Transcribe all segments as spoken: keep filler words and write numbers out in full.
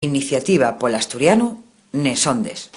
Iniciativa pol Asturianu nes Ondes.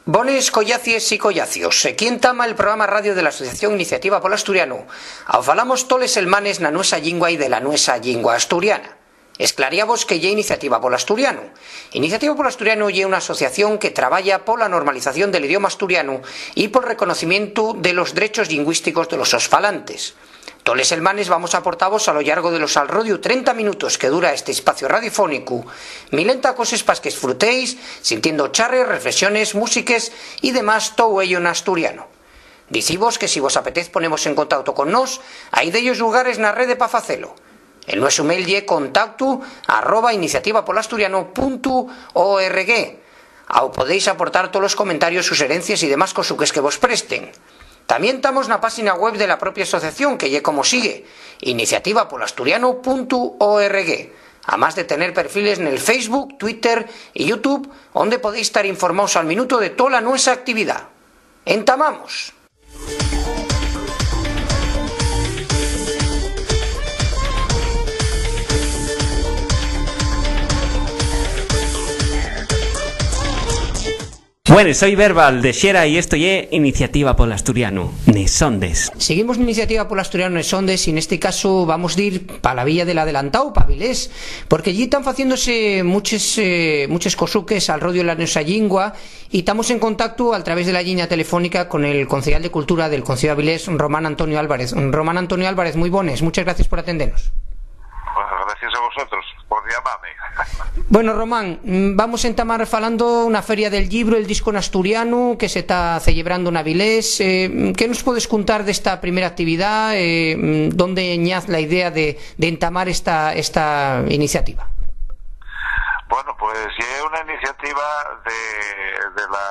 Bones collacies y collacios. Equí entama el programa radio de la Asociación Iniciativa pol Asturianu. Ao falamos toles selmanes na nuesa llingua y de la nuesa llingua asturiana. Esclariavos qué ye Iniciativa pol Asturianu. Iniciativa pol Asturianu ye una asociación que trabaya pola normalización del idioma asturianu y pol reconocimientu de los drechos llingüísticos de los sos falantes. Toles selmanes vamos aportavos a lo llargo de los al rodiu trenta minutos que dura este espacio radiofónicu milenta coses pas qu'esfrutéis, sintiendo charres, reflexones, músiques y demás, tou ello n'asturianu. Dicivos que si vos apetez ponevos en contauto con nós, hai dellos llugares na rede pa facelo. El nuesu mail ye contactu arroba iniciativapolasturianu puntu org. Au podéis aportar tolos comentarios, suxerencies y demás cosuques que vos presten. Tamién tamos na páxina web de la propia asociación, que ye como sigue, iniciativapolasturianu puntu org, amás de tener perfiles nel Facebook, Twitter y YouTube, onde podéis tar informaos al minuto de tola nuesa actividá. ¡Entamamos! Bueno, soi Verbal de Xera y esto ye Iniciativa pol Asturianu nes Ondes. Seguimos Iniciativa pol Asturianu nes Ondes y nesti casu vamos dir pa la vía del adelantáu, p'Avilés, porque allí tán faciéndose muches, eh, muches cosuques al rodiu de la nuesa llingua. Y tamos en contactu al través de la lliña telefónica con el conceyal de Cultura del Conceyu d'Avilés, Román Antonio Álvarez. Román Antonio Álvarez, mui bones, muchas gracias por atendenos. Bueno, gracias a vosotros por llamarme. Bueno, Román, mm, vamos a entamar falando una feria del llibru, el disco n'asturianu, que se ta celebrando n'Avilés. Eh, ¿qué nos puedes contar d'esta primera actividá? Eh, mm, ¿dónde ñaz la idea de, de entamar esta, esta iniciativa? Bueno, pues ye una iniciativa de, de la,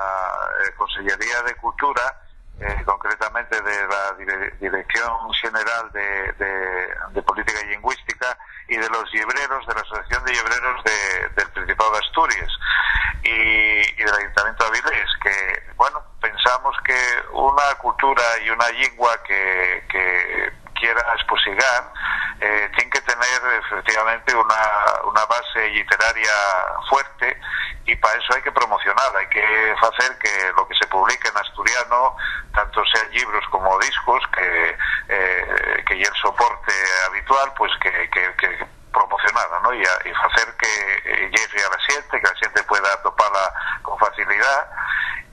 eh, Consellería de Cultura, eh, concretamente de la Dire-, Dirección General de, de, de Política Lingüística y de los llibreros, de la Asociación de Llibreros de, del Principado de Asturias y, y del Ayuntamiento de Avilés, que, bueno, pensamos que una cultura y una lengua que, que quiera esposigar, eh, tiene que tener efectivamente una, una base literaria fuerte, y para eso hay que promocionar, hay que hacer que lo que se publique en asturiano, tanto sean libros como discos, que, eh, que ya el soporte habitual, pues que, que, que promocionar, ¿no? Y, a, y hacer que, eh, llegue a la gente, que la gente pueda toparla con facilidad.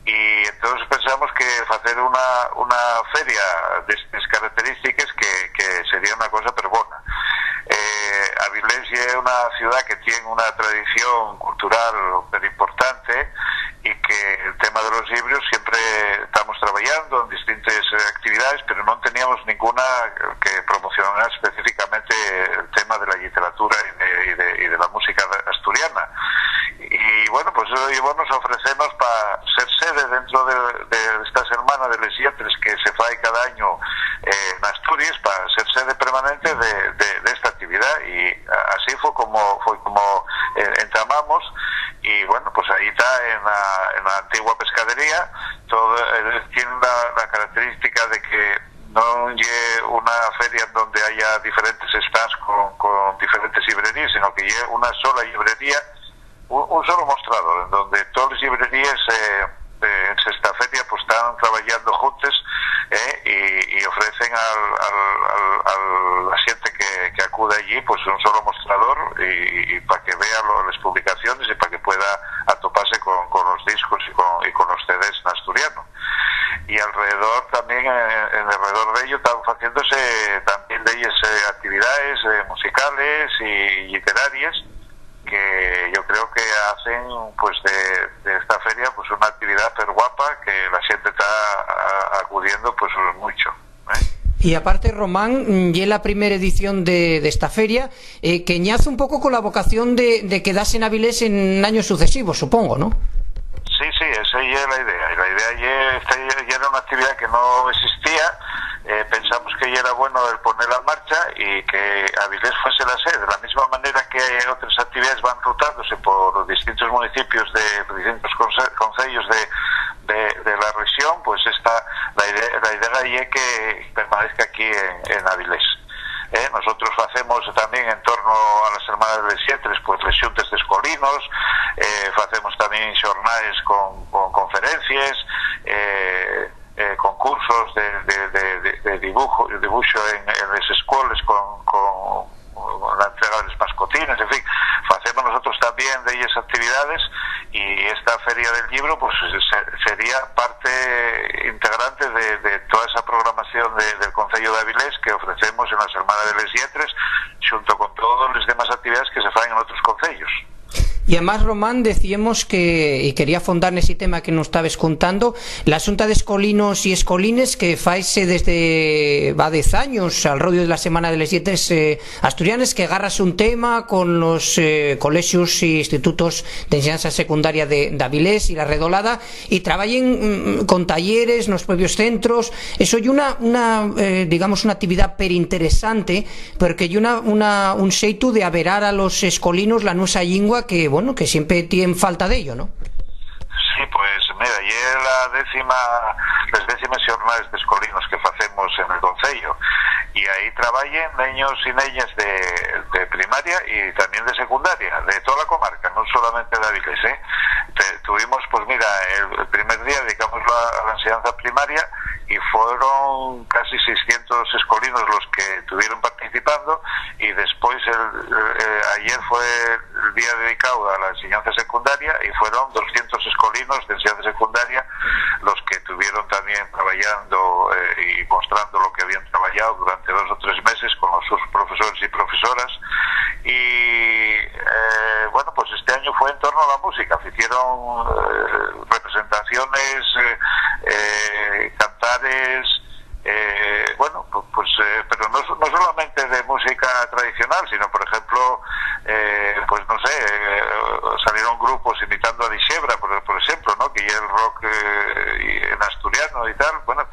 Y entonces pensamos que hacer una, una feria de estas características que, que sería una cosa pero bona. Eh, Avilés es una ciudad que tiene una tradición cultural pero importante y que el tema de los libros siempre estamos trabajando en distintas, eh, actividades, pero no teníamos ninguna que promocionara específicamente el tema de la literatura y de, y de, y de la música asturiana. Y bueno, pues eso llevónos a ofrecernos para ser sede dentro de, de esta Semana de les Lletres que se fai cada año, eh, en Asturias, para ser sede permanente de, de, de esta actividad. Y así fue como, fue como, eh, entamamos. Y bueno, pues ahí está en la, en la antigua pescadería. Todo, eh, tiene la, la característica de que no es una feria en donde haya diferentes stands con, con diferentes librerías, sino que es una sola librería, un, un solo mostrador, en donde todas las librerías, eh, eh, en esta feria, pues, están trabajando juntas, eh, y, y ofrecen al, al, al, a la gente que, que acude allí, pues, un solo mostrador y, y para que vea lo, las publicaciones y para que pueda atoparse con, con los discos y con, y con los C Ds en asturiano. Y alrededor también, eh, en alrededor de ello están haciéndose también de ellas, eh, actividades, eh, musicales y literarias que yo creo que hacen, pues, de, de esta feria, pues, una actividad per guapa que la gente está a-, acudiendo, pues, mucho, ¿eh? Y aparte, Román, mm, ye la primera edición de, de esta feria, eh, que ñaz un poco con la vocación de, de quedase en Avilés en años sucesivos, supongo, ¿no? Sí, sí, esa ye la idea. Y la idea ye, esta ye, ye era una actividad que no existía, Eh, pensamos que yera bueno el ponela en marcha y que Avilés fuese la sede. De la misma manera que otras actividades van rotándose por distintos municipios de, por distintos conse-, concellos de, de, de la rexión, pues esta, la idea, la idea ye que permanezca aquí en, en Avilés. Eh, nosotros facemos también en torno a las Hermanas de les Lletres, pues les xuntes d'escolinos, eh, facemos también xornaes con, con conferencies, eh, eh, concursos de, de, de, de, de dibujo, dibuixo en, en les escueles con, con la entrega de les mascotines, en fin, facemos nosotros también delles actividades, y esta Feria del Llibro, pues, se-, sería parte integrante de, de toda esa programación de, del Concello de Avilés que ofrecemos en la Semana de les Lletres, xunto con todas les demás actividades que se fan en otros concellos. Y además, Román, decíamos que, y quería fondar nesi tema que nos estabes contando, la Xunta d'Escolinos y Escolines, que faise desde va dez años, al rodio de la Semana de les Lletres, eh, asturianes, que garras un tema con los, eh, colexios y institutos d'enseñanza secundaria de, d'Avilés y la Redolada, y trabayen, mm, con talleres nos propios centros. Eso ye una, una, eh, digamos, una actividá perinteresante, porque ye una, una, un xeitu de averar a los escolinos la nuesa llingua que, bueno, que siempre tien falta d'ello, ¿no? Sí, pues, mira, ye la décima, les décimes xornaes d'escolinos que facemos en el Concello, y ahí trabayen neños y neñas de, de primaria y también de secundaria, de toda la comarca, no solamente de Avilés, ¿eh? Te-, tuvimos, pues mira, el, el primer día dedicamos la, a la enseñanza primaria y fueron casi seiscientos escolinos los que tuvieron participando, y después el, eh, ayer fue el día dedicado a la enseñanza secundaria y fueron doscientos escolinos de enseñanza secundaria los que tuvieron también trabajando, eh, y mostrando lo que habían trabajado durante dos o tres meses con los sus profesores y profesoras. Y, eh, bueno, pues este año fue en torno a la música. Se hicieron, eh, representaciones, eh, eh, cantares, eh, bueno, pu-, pues, eh, pero no, so-, no solamente de música tradicional, sino, por ejemplo, eh, pues no sé, eh, salieron grupos imitando a Dixebra, por, por ejemplo, ¿no? Que es el rock, eh, y en asturiano y tal. Bueno,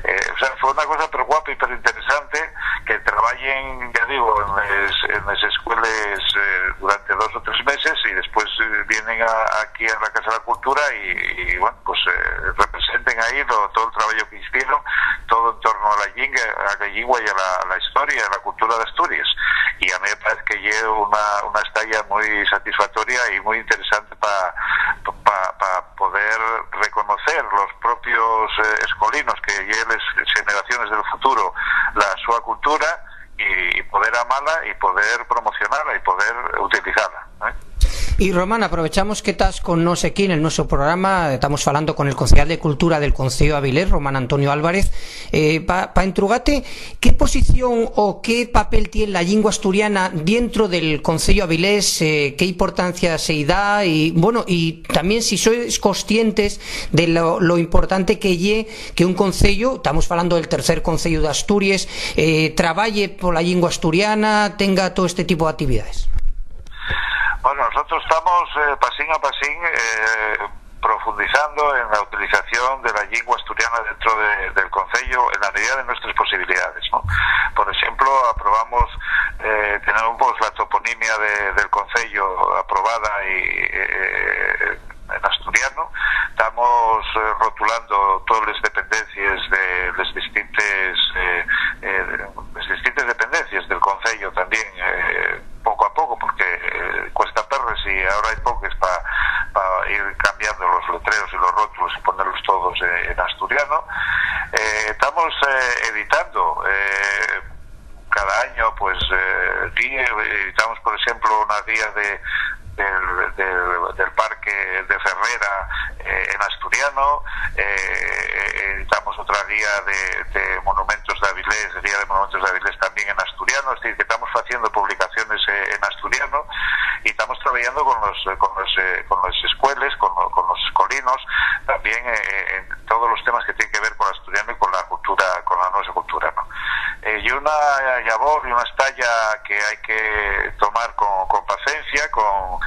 eh, o sea, fue una cosa pero guapa y pero interesante que trabajen, ya digo, en les, en les escueles, eh, durante dos o tres meses y después, eh, vienen a, aquí a la Casa de la Cultura y, y, bueno, pues, eh, representen ahí lo, todo el trabajo que hicieron, todo en torno a la llingua, a la llingua y a la, a la historia, a la cultura de Asturias. Y a mí me parece que es una, una estalla muy satisfactoria y muy interesante para pa, pa poder reconocer los propios, eh, escolinos, que ye les generaciones del futuro, la súa cultura y, y poder amala y poder promocionala y poder utilizala, ¿eh? Y, Román, aprovechamos que tas con nós aquí en el nuestro programa, estamos falando con el concejal de Cultura del Conceyu Avilés, Román Antonio Álvarez, eh, pa, pa entrugate, ¿qué posición o qué papel tiene la llingua asturiana dentro del Conceyu Avilés? Eh, ¿qué importancia se-y da? Y, bueno, y también si sois conscientes de lo, lo importante que ye que un conceyu, estamos falando del tercer conceyu d'Asturies, eh, trabaye pola llingua asturiana, tenga todo este tipo d'actividades. Bueno, nosotros estamos, eh, pasín a pasín, eh, profundizando en la utilización de la llingua asturiana dentro de, del concello en la medida de nuestras posibilidades, ¿no? Por ejemplo, aprobamos, eh, tenemos la toponimia de, del concello aprobada y, eh, en asturiano. Estamos, eh, rotulando todas las dependencias de las distintas, eh, eh, las distintas dependencias del concello también, eh, poco a poco, porque, eh, cuesta perres y ahora hay pocas para ir cambiando los letreros y los rótulos y ponerlos todos, eh, en asturiano. Eh, estamos, eh, editando, eh, cada año, pues, eh, guíe, editamos, por ejemplo, una guía de, del, del, del parque de Ferrera, eh, en asturiano, eh, editamos otra guía de, de monumentos de Avilés, guía de monumentos de Avilés también en asturiano, es decir, que estamos haciendo publicaciones, eh, en asturiano, y estamos trabajando con los, con los, eh, con las escuelas, con, con los escolinos, también, eh, en todos los temas que tienen que ver con el asturiano y con la cultura, con la nuestra cultura, ¿no? Eh, y una labor y una estalla que hay que tomar con, con paciencia, con,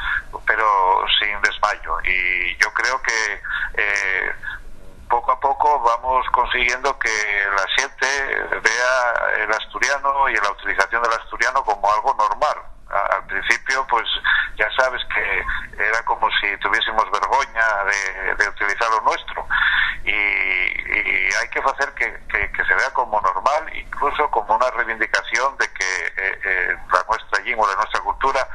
pero sin desmayo. Y yo creo que, eh, Poco a poco vamos consiguiendo que la xente vea el asturiano y la utilización del asturiano como algo normal. A-, al principio, pues, ya sabes que era como si tuviésemos vergüenza de, de utilizar lo nuestro. Y, y hay que hacer que, que, que se vea como normal, incluso como una reivindicación de que, eh, eh, la nuestra lengua, la nuestra cultura,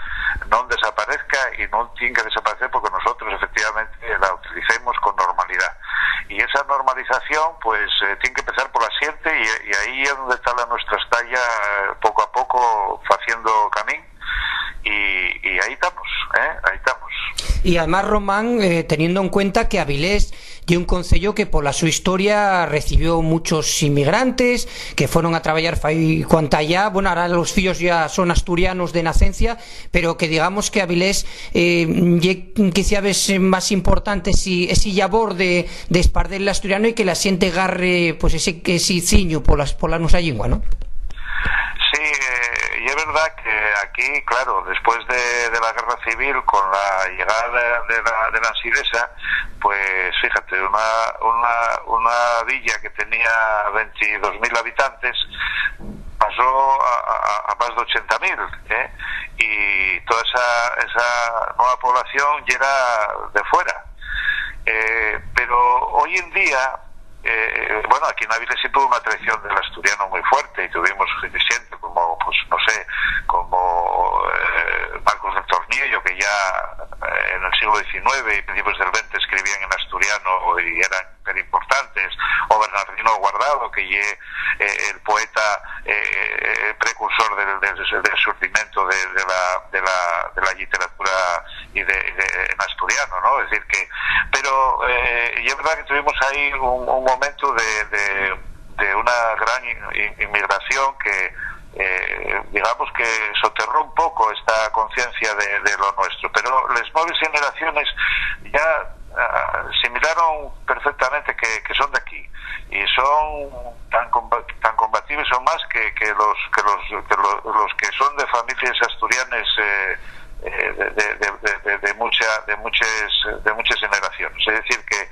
no desaparezca y no tiene que desaparecer porque nosotros efectivamente la utilicemos con normalidad. Y esa normalización, pues, eh, tiene que empezar por la xente y, y ahí es donde está la nuestra estalla, eh, poco a poco, haciendo camino. Y, y ahí estamos, ¿eh? Ahí estamos. Y además, Román, eh, teniendo en cuenta que Avilés ye un concello que, por la su historia, recibió muchos inmigrantes que fueron a trabajar fai cuanta allá. Bueno, ahora los fíos ya son asturianos de nacencia, pero que digamos que Avilés, eh, ye quizá vez más importante si, esi llabor de, de esparder el asturiano y que la xente garre, pues, ese, esi ciñu por las, por la nusa llingua, ¿no? Sí, eh, y es verdad que aquí, claro, después de, de la guerra civil, con la llegada de, de la, de la Ansiresa, pues fíjate, una, una, una villa que tenía veintidós mil habitantes pasó a, a, a más de ochenta mil, ¿eh? Y toda esa, esa nueva población ya era de fuera. Eh, pero hoy en día, eh, bueno, aquí en Avilés siempre hubo una tradición del asturiano muy fuerte y tuvimos gente como, pues, no sé, como, eh, Marcos del Torniello, que ya, eh, en el siglo diecinueve y principios del veinte escribían en asturiano y eran súper importantes, o Bernardino Guardado, que ye, eh, el poeta, eh, precursor del, del, del surgimiento de, de la, de la, de la literatura y de, de, en asturiano, ¿no? Es decir que, pero, eh, y es verdad que tuvimos ahí un, un momento de, de, de una gran in-, in-, inmigración que, eh, digamos que soterró un poco esta conciencia de, de lo nuestro, pero las nuevas generaciones ya, ah, asimilaron perfectamente que, que son de aquí y son tan comba-, tan combatibles o más que, que los, que los, que lo-, los que son de familias asturianas, eh, eh, de, de, de, de, de, de mucha, de muchas, de muchas generaciones. Es decir, que,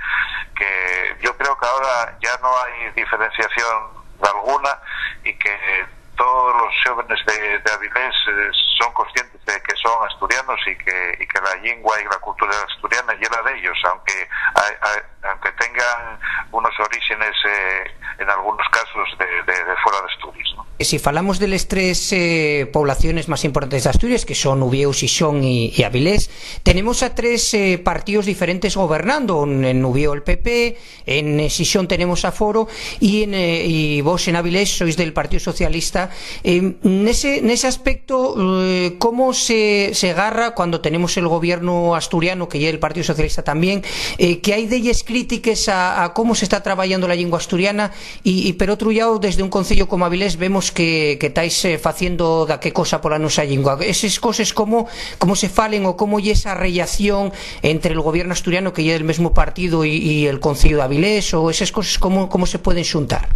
que yo creo que ahora ya no hay diferenciación alguna y que todos los jóvenes de, de Avilés, eh, son conscientes de que son asturianos y que, y que la lengua y la cultura asturiana ye la de ellos, aunque, a-, a-, aunque tengan unos orígenes, eh, en algunos casos de, de, de fuera de Asturias, ¿no? Si falamos de les tres, eh, poblaciones más importantes de Asturias, que son Uviéu, Xixón y, y Avilés, tenemos a tres, eh, partidos diferentes gobernando. En, en Uviéu el P P, en, eh, Xixón tenemos a Foro y, en, eh, y vos en Avilés sois del Partido Socialista. Eh, nese, nese aspecto, eh, ¿cómo se, se garra cuando tenemos el gobierno asturiano, que ye el Partido Socialista también, eh, que hai delles crítiques a, a cómo se está trabayando la lengua asturiana? Y, y per otru llau, desde un concello como Avilés vemos que, que tais, eh, faciendo daqué cosa pola nusa llingua. Eses coses, ¿cómo, cómo se falen o cómo ye esa rellación entre el gobierno asturiano, que ye del mesmu partido, y, y el concello d'Avilés? ¿O eses coses cómo, cómo se pueden xuntar?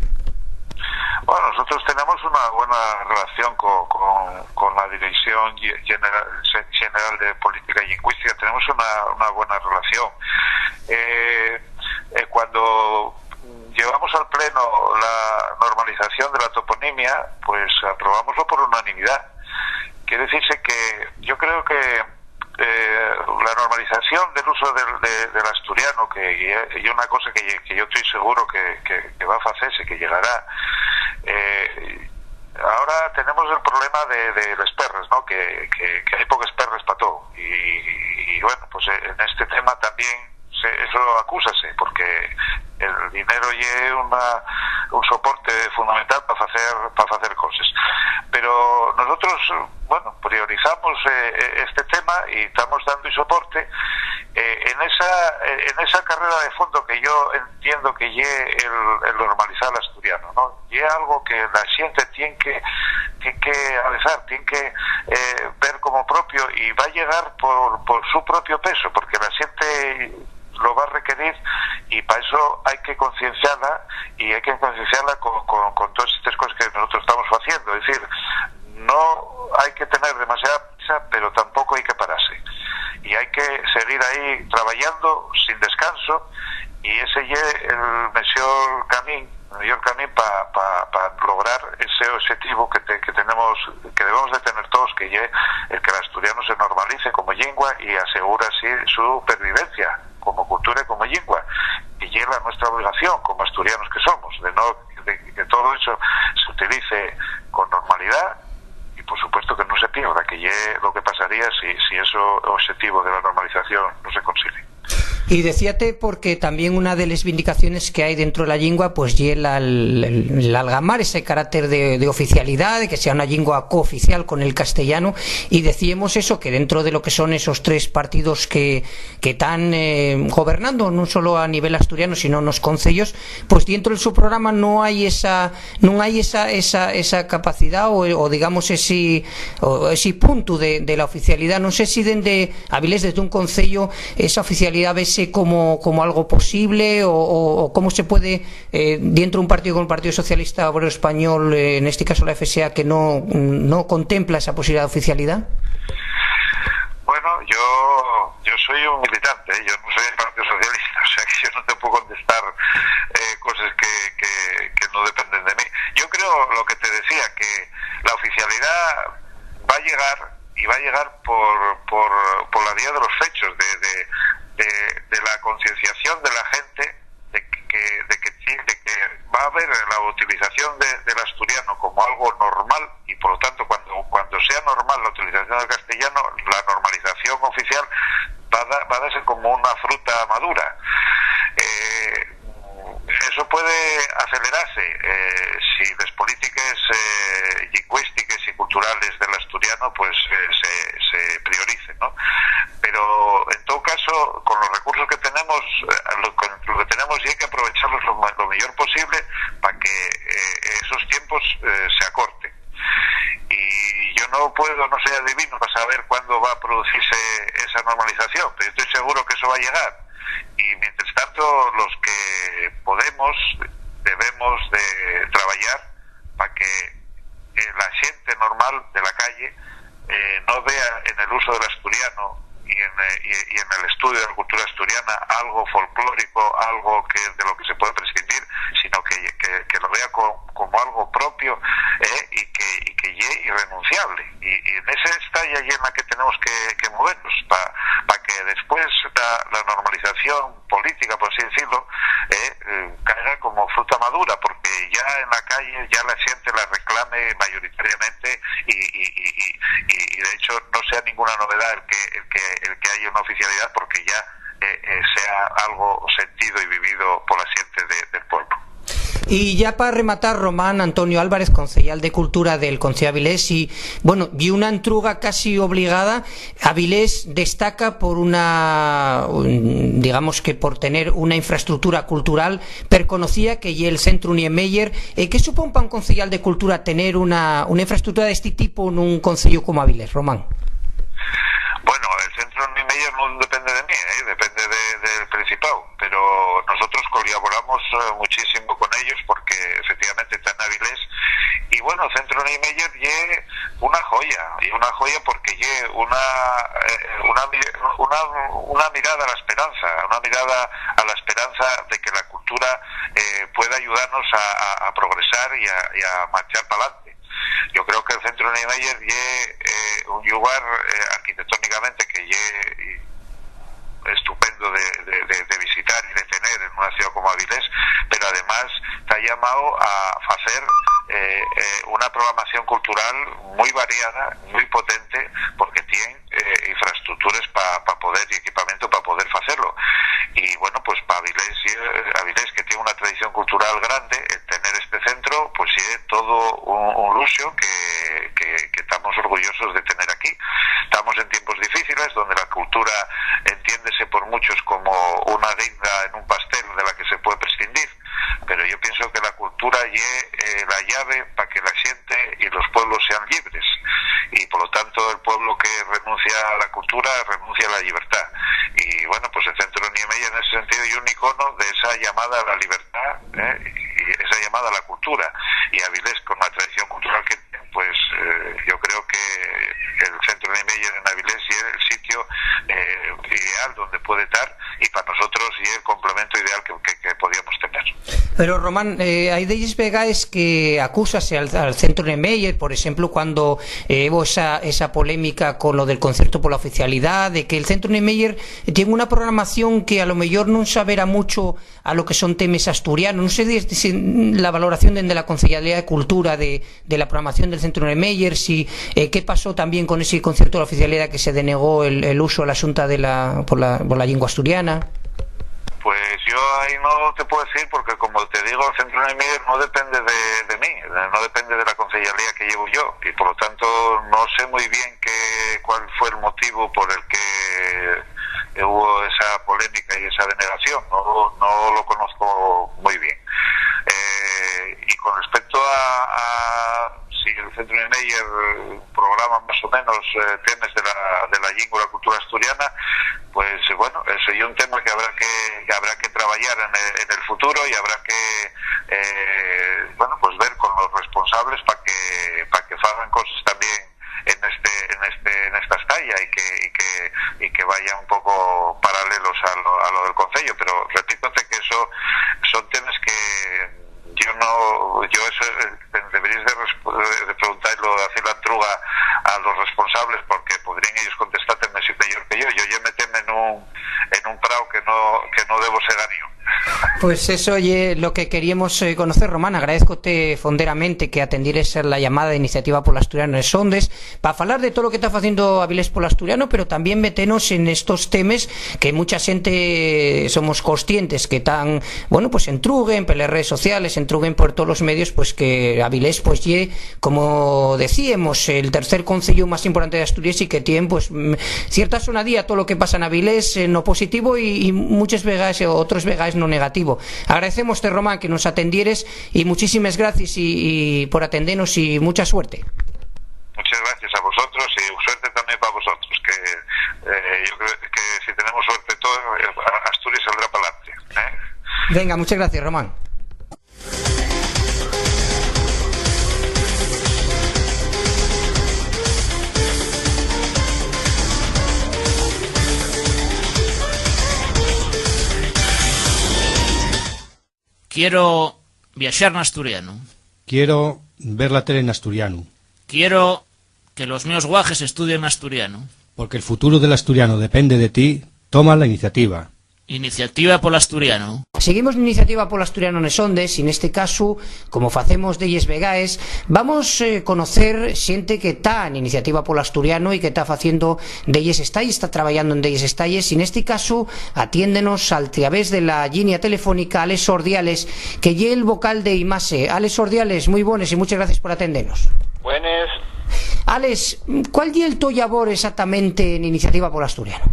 Bueno, nosotros tenemos una buena relación co-, con, con la Dirección Ye-, General, Se-, General de Política Lingüística. Tenemos una, una buena relación. Eh, eh, cuando llevamos al pleno la normalización de la toponimia, pues aprobámoslo por unanimidad. Quiere decirse que yo creo que, eh, la normalización del uso del, de, del asturiano, que ye, ye una cosa que, ye, que yo estoy seguro que, que, que va a hacerse, que llegará. Eh, ahora tenemos el problema de, de les perres, ¿no? Que, que, que hay pocas perres pa todo. Y, y, bueno, pues, eh, en este tema también se, eso acúsase, porque el dinero ye una, un soporte fundamental pa facer, pa facer coses. Pero nosotros, bueno, priorizamos, eh, este tema y estamos dando soporte, eh, en esa, en esa carrera de fondo que yo entiendo que ye el, el normalizar el asturiano, ¿no? Ye algo que la xente tien que, tien que avezar, tien que, eh, ver como propio y va a llegar por, por su propio peso, porque la xente lo va a requerir y pa eso hay que concienciarla y hay que concienciarla con, con, con todas estas cosas que nosotros estamos haciendo. Es decir, no hay que tener demasiada prisa, pero tampoco hay que pararse. Y hay que seguir ahí trabajando sin descanso Y ese ye el mellor camín, el mellor camín pa, pa, pa lograr ese oxetivu que, te- que tenemos, que debemos de tener todos, que ye el que l'asturianu se normalice como llingua y asegure así su pervivencia como cultura y como llingua, que ye la nuestra obligación como asturianos que somos, de no de que todo eso se utilice con normalidad y, por supuesto, que no se pierda, que ye lo que pasaría si, si ese objetivo de la normalización no se consigue. Y decíate porque también una de las vindicaciones que hay dentro de la lengua, pues, y el, el, el algamar ese carácter de, de oficialidad, de que sea una lengua cooficial con el castellano, y decíamos eso, que dentro de lo que son esos tres partidos que, que están eh, gobernando, no solo a nivel asturiano, sino en los concellos, pues dentro de su programa no hay esa, no hay esa, esa, esa capacidad o, o digamos ese, o ese punto de, de la oficialidad. No sé si desde Avilés, desde un concello, esa oficialidad vese como, como algo posible o, o, o cómo se puede, eh, dentro de un partido como el Partido Socialista Obrero Español, eh, en este caso la F S A, que no, no contempla esa posibilidad de oficialidad. Bueno, yo, yo soy un militante, ¿eh? Yo no soy del Partido Socialista, o sea que yo no te puedo contestar eh, cosas que, que, que no dependen de mí. Yo creo lo que te decía, que la oficialidad va a llegar y va a llegar por, por, por la vía de los hechos, de, de, de, de la concienciación de la gente de que, de que, sí, de que va a haber la utilización de, del asturiano como algo normal y, por lo tanto, cuando, cuando sea normal la utilización del castellano, la normalización oficial va a, da- va a darse como una fruta madura. Eh, eso puede acelerarse eh, si las políticas eh, lingüísticas y culturales del asturiano pues eh, se, se prioricen, ¿no? Pero en todo caso, con los recursos que tenemos, eh, lo, con lo que tenemos y hay que aprovecharlos lo, ma- lo mejor posible para que eh, esos tiempos eh, se acorten. Y yo no puedo, no soy adivino para saber cuándo va a producirse esa normalización, pero estoy seguro que eso va a llegar. Y mientras tanto, los que podemos, debemos de trabajar para que eh, la gente normal de la calle eh, no vea en el uso del asturiano y en, eh, y, y en el estudio de la cultura asturiana algo folclórico, algo que de lo que se puede prescindir, sino que, que, que lo vea co- como algo propio eh, y, que, y que ye irrenunciable. Y, y en esa estalla en la que tenemos que, que movernos, para que después la, la normalización política, por así decirlo, eh, eh, caiga como fruta madura, porque ya en la calle ya la gente la reclame mayoritariamente y, y- y- y- y- y de hecho no sea ninguna novedad el que, el que, el que haya una oficialidad, porque ya eh, eh, sea algo sentido y vivido por la gente de- del pueblo. Y ya para rematar, Román Antonio Álvarez, conceyal de Cultura del Conceyu Avilés, y, bueno, y una entruga casi obligada, Avilés destaca por una, un- digamos que por tener una infraestructura cultural perconocida, que ye el Centro Niemeyer. Eh, ¿qué supón para un conceyal de cultura tener una, una infraestructura de este tipo en un conceyu como Avilés, Román? Bueno, el Centro Niemeyer no depende de mí, eh, depende de- del Principado, pero nosotros colaboramos eh, muchísimo con ellos porque efectivamente están hábiles. Y bueno, Centro Niemeyer ye una joya, y una joya porque ye una, eh, una, mi- una, una mirada a la esperanza, una mirada a la esperanza de que la cultura eh, pueda ayudarnos a, a- a progresar y a, y a marchar para adelante. Yo creo que el Centro Niemeyer ye eh, un lugar eh, arquitectónicamente que ye estupendo de, de- de- de visitar y de tener en una ciudad como Avilés, pero además está llamado a hacer eh, eh, una programación cultural muy variada, muy potente, porque tiene eh, infraestructuras para poder y equipamiento para poder hacerlo. Y bueno, pues para Avilés, eh, Avilés, que tiene una tradición cultural grande, el tener este centro, pues es todo un, un luxo que, que- que estamos orgullosos de tener aquí. Estamos en tiempos difíciles, donde la cultura entiéndese por muchos como una guinda en un pastel de la que se puede prescindir, pero yo pienso que la cultura ye eh, la llave para que la gente y los pueblos sean libres. Y por lo tanto, el pueblo que renuncia a la cultura renuncia a la libertad. Y bueno, pues el Centro Niemeyer en ese sentido es un icono de esa llamada a la libertad, ¿eh? Y esa llamada a la cultura. Y Avilés, con la tradición cultural que tiene, pues eh, yo creo que el Centro Niemeyer en Avilés es el sitio eh, ideal donde puede estar y pa nosotros ye el complemento ideal que, que, que podíamos tener. Pero, Román, eh, hai delles vegaes que acúsase al, al Centro Niemeyer, por exemplu, cuando, eh, hubo esa, esa polémica con lo del concierto por la oficialidad, de que el Centro Niemeyer tiene una programación que a lo mellor nun s'avera mucho a lo que son temes asturianos. No sé si, si la valoración dende la Concellería de Cultura de, de la programación del Centro Niemeyer, si, eh, qué pasó también con ese concierto de la oficialidad que se denegó el, el uso a la Xunta de la, por la, por la llingua asturiana. Pues yo ahí no te puedo decir porque, como te digo, el Centro Niemeyer no depende de, de mí, no depende de la concellería que llevo yo, y por lo tanto no sé muy bien qué, cuál fue el motivo por el que hubo esa polémica y esa denegación, no, no lo conozco muy bien. Eh, y con respecto a, a si el Centro Niemeyer programa más o menos, eh, temas de la, de la lengua y la cultura asturiana, pues, bueno, eso es un tema que habrá que, que habrá que trabajar en el, en el futuro y habrá que, eh, bueno, pues ver con los responsables para que, para que hagan cosas también en este, en este, en esta estalla y que, y que, y que vaya un poco paralelos a lo, a lo del Concello, pero repito que eso son temas que yo no, yo eso, eh, deberíais de, resp- de preguntarlo, hacer la entruga a los responsables, porque podrían ellos contestarte me- mejor que yo. Yo ya meteme en un, en un prado que no, que no debo segar yo. Pues eso ye lo que queríamos, eh, conocer, Román. Agradezco-te fonderamente que atendieres la llamada de Iniciativa por l'Asturianu nes Ondes pa falar de todo lo que ta faciendo Avilés por l'Asturianu, pero también metenos en estos temes que mucha xente somos conscientes que tan, bueno, pues entruguen per les redes sociales, entruguen por todos los medios, pues que Avilés, pues, ye, como decíamos, el tercer concello más importante de Asturias y que tiene, pues, mm, cierta sonadía todo lo que pasa en Avilés, eh, no positivo y, y muchas vegaes, eh, otros vegaes no negativo. Agradecemos-te, Román, que nos atendieres y muchísimas gracias y, y por atendernos y mucha suerte. Muchas gracias a vosotros y suerte también para vosotros, que, eh, yo creo que si tenemos suerte todos, eh, Asturias saldrá para adelante, ¿eh? Venga, muchas gracias, Román. Quiero viaxar n'asturianu. Quiero ver la tele en asturiano. Quiero que los meos guajes estudien n'asturianu. Porque el futuro del asturiano depende de ti, toma la iniciativa. Iniciativa pol Asturianu. Seguimos n'Iniciativa pol Asturianu nes Ondes, y nesti casu, como facemos delles vegaes, vamos, eh, conocer xente que ta n'Iniciativa pol Asturianu y que ta faciendo delles estalles, ta trabayando en delles estalles, y nesti casu atiéndenos al través de la llinia telefónica Alex Ordiales, que ye el vocal de Imaxe. Alex Ordiales, mui bones y muchas gracias por atendenos. Buenes. Alex, ¿cuál ye el to llabor exactamente n'Iniciativa pol Asturianu?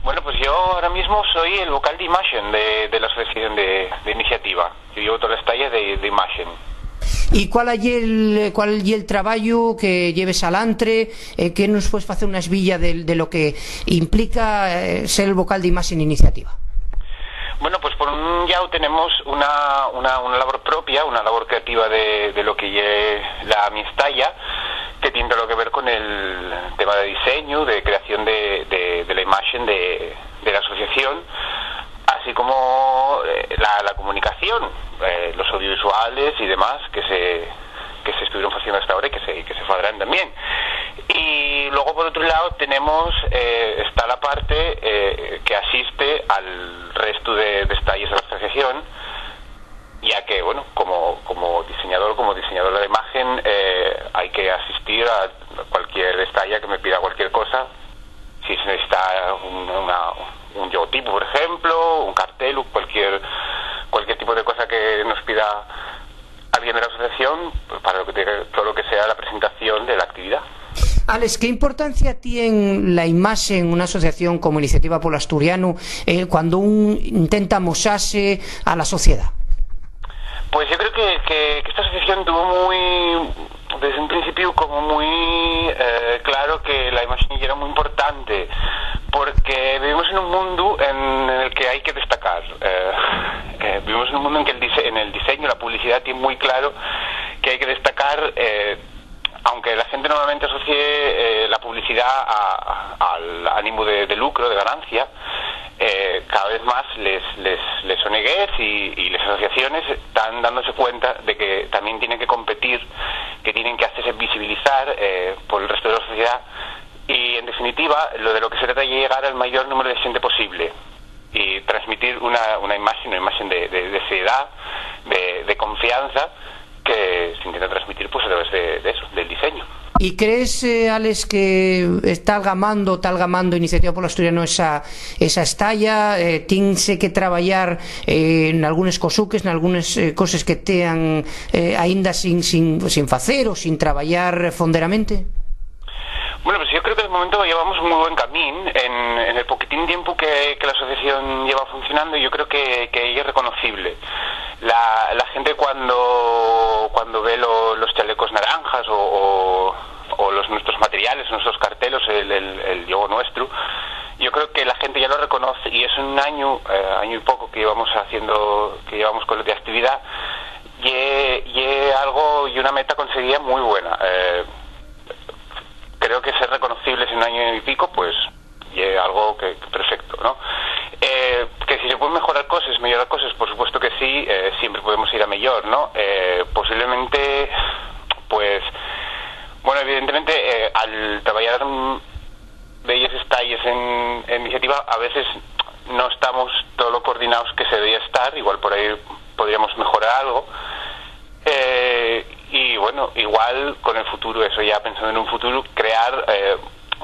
Bueno, pues yo ahora mismo soy el vocal de imaxen de, de la asociación de, de Iniciativa. Yo llevo toda la estalla de, de imaxen. ¿Y cuál ye el, cuál ye el trabayu que lleves alantre? Eh, ¿qué nos puedes facer una esbilla de, de lo que implica, eh, ser el vocal de imaxen n'Iniciativa? Bueno, pues por un llau tenemos una, una, una labor propia, una labor creativa de, de lo que ye la mi estalla, que tien tolo que ver con el tema de diseñu, de creación de, de, de la imaxen de, de la asociación, así como, eh, la, la comunicación, eh, los audiovisuales y demás que se, que se estuvieron faciendo hasta ahora y que se, que se fadrarán también. Y luego, por otro lado, tenemos, eh, está la parte, eh, que asiste al resto de, de estalles de la asociación, ya que, bueno, como, como diseñador, como diseñador de la imagen, eh, hay que asistir a cualquier estalla que me pida cualquier cosa. Si se necesita un, una, un logotipo, por ejemplo, un cartel, cualquier, cualquier tipo de cosa que nos pida alguien de la asociación, pues, para lo que te- todo lo que sea la presentación de la actividad. Alex, ¿qué importancia tien la imaxe en una asociación como Iniciativa pol Asturianu, eh, cuando un intenta amosase a la sociedad? Pues yo creo que, que- que esta asociación tuvo muy, desde un principio, como muy, eh, claro que la imagen era muy importante, porque vivimos en un mundo en el que hay que destacar. Eh, eh, vivimos en un mundo en que el dise- en el diseño, la publicidad tiene muy claro que hay que destacar, eh, aunque la gente normalmente asocie, eh, la publicidad a- a- al ánimo de, de lucro, de ganancia, Eh, cada vez más les, les, les O N Gs y, y les asociaciones están dándose cuenta de que también tienen que competir, que tienen que hacerse visibilizar, eh, por el resto de la sociedad. Y, en definitiva, lo de lo que se trata es llegar al mayor número de gente posible y transmitir una, una imagen, una imagen de, de, de seriedad, de, de confianza, que se intenta transmitir, pues, a través de, de eso, del diseño. ¿Y crees, eh, Alex, que está algamando, está algamando Iniciativa Pueblo Asturiano esa, esa estaya? Eh, ¿tínse que trabayar, eh, en algunes cosuques, en algunes, eh, coses que tean, eh, aínda sin, sin, sin facer o sin trabayar fonderamente? Bueno, pues yo creo que de momento llevamos un muy buen camín. En, en el poquitín tiempo que, que la asociación lleva funcionando, yo creo que, que ella es reconocible. La, la gente cuando, cuando ve lo- los chalecos naranjas o, o- o los nuestros materiales, nuestros cartelos, el, el, el logo nuestro, yo creo que la gente ya lo reconoce y es un año, eh, año y poco que llevamos haciendo, que llevamos con la actividad, y es algo y una meta conseguida muy buena. Eh, creo que ser reconocibles en un año y pico, pues, y es algo que, que perfecto, ¿no? Eh, que si se pueden mejorar cosas, mejorar cosas, por supuesto que sí, eh, siempre podemos ir a mejor, ¿no? Eh, posiblemente, pues, bueno, evidentemente, eh, al trabajar, mm, bellos estalles en, en iniciativa, a veces no estamos todo lo coordinados que se debería estar, igual por ahí podríamos mejorar algo. Eh, y bueno, igual con el futuro, eso ya pensando en un futuro, crear, eh,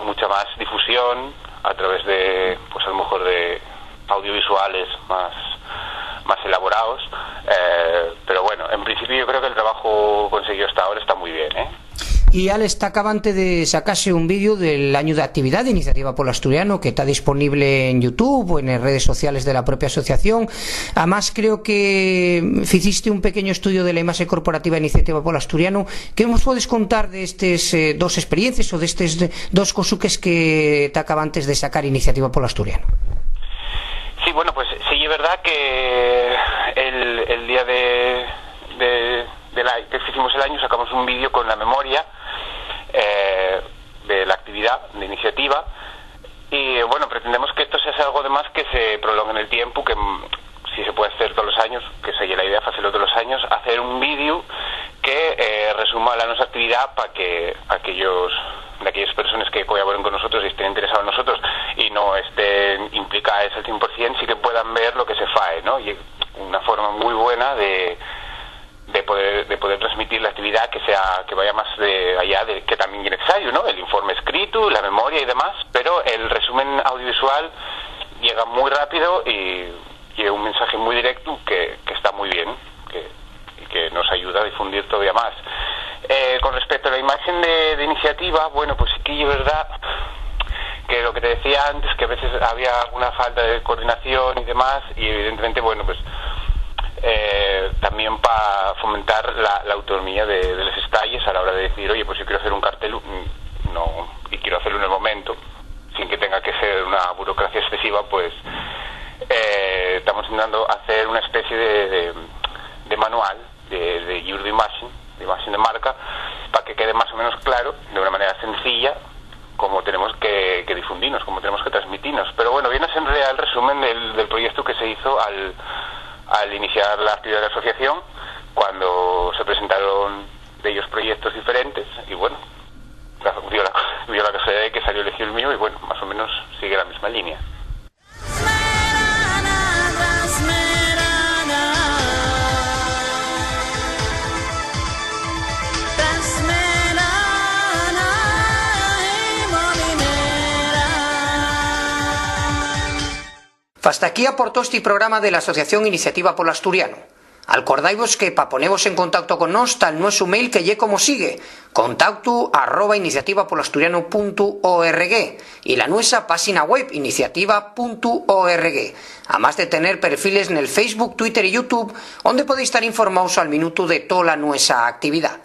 mucha más difusión a través de, pues, a lo mejor de audiovisuales más, más elaborados. Eh, pero bueno, en principio yo creo que el trabajo conseguido hasta ahora está muy bien, ¿eh? Y Alex, ta acabante de sacase un vídeo del añu d'actividá d'Iniciativa Pueblo Asturiano, que ta disponible en YouTube o en les redes sociales de la propia asociación. Amás, creo que ficiste un pequeño estudio de la imaxe corporativa d'Iniciativa Pueblo Asturiano. ¿Qué mos puedes contar d'estes, eh, dos experiencias o d'estes de- dos cosuques que ta acabantes de sacar Iniciativa Pueblo Asturiano? Sí, bueno, pues sí, es verdad que el, el día de, de, de la, que hicimos el año, sacamos un vídeo con la memoria, eh, de la actividad, de iniciativa, y, bueno, pretendemos que esto sea algo de más que se prolongue en el tiempo, que, mm, si se puede hacer todos los años, que esa es la idea, hacerlo todos los años, hacer un vídeo que, eh, resuma la nuestra actividad para que aquellos, de aquellas personas que colaboren con nosotros y estén interesados en nosotros y no estén implicadas al cien por cien, sí que puedan ver lo que se fae, ¿no? Y una forma muy buena de, de poder, de poder transmitir la actividad que sea, que vaya más de allá de que también es necesario, ¿no? El informe escrito, la memoria y demás, pero el resumen audiovisual llega muy rápido y, y es un mensaje muy directo que, que está muy bien, que, y que nos ayuda a difundir todavía más. Eh, con respecto a la imagen de, de iniciativa, bueno, pues sí que es verdad que lo que te decía antes, que a veces había alguna falta de coordinación y demás, y evidentemente, bueno, pues, eh, también para fomentar la, la autonomía de, de los estalles a la hora de decir, "Oye, pues yo quiero hacer un cartel, mm, no, y quiero hacerlo en el momento", sin que tenga que ser una burocracia excesiva, pues, eh, estamos intentando hacer una especie de, de- de manual, de, de llibru d'imaxe, de imaxe de marca, para que quede más o menos claro, de una manera sencilla, cómo tenemos que, que difundirnos, cómo tenemos que transmitirnos. Pero bueno, viene a ser en realidad el resumen del, del proyecto que se hizo al, al iniciar la actividad de la asociación, cuando se presentaron bellos proyectos diferentes, y bueno, dio la, dio la casualidad de que salió elegido el mío, y bueno, más o menos sigue la misma línea. Fasta aquí aportó esti programa de l'Asociación Iniciativa pol Asturianu. Alcordaivos que pa ponevos en contacto con nós ta'l nuesu mail, que ye como sigue: contactu arroba iniciativapolasturianu puntu org, y la nuesa páxina web, iniciativa puntu org, amás de tener perfiles nel Facebook, Twitter y YouTube, onde podéis tar informaos al minutu de tola nuesa actividá.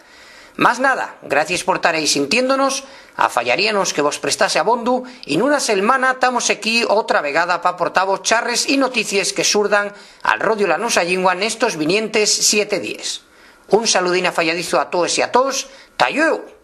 Más nada, gracies por tar ehí sintiéndonos. Afallaríanos que vos prestase abondu, y nuna selmana tamos equí otra vegada p'aportavos charres y noticies que surdan al rodiu la nusa llingua nestos vinientes siete díes. Un saludín afayadizu a toes y a toos. Ta llueu!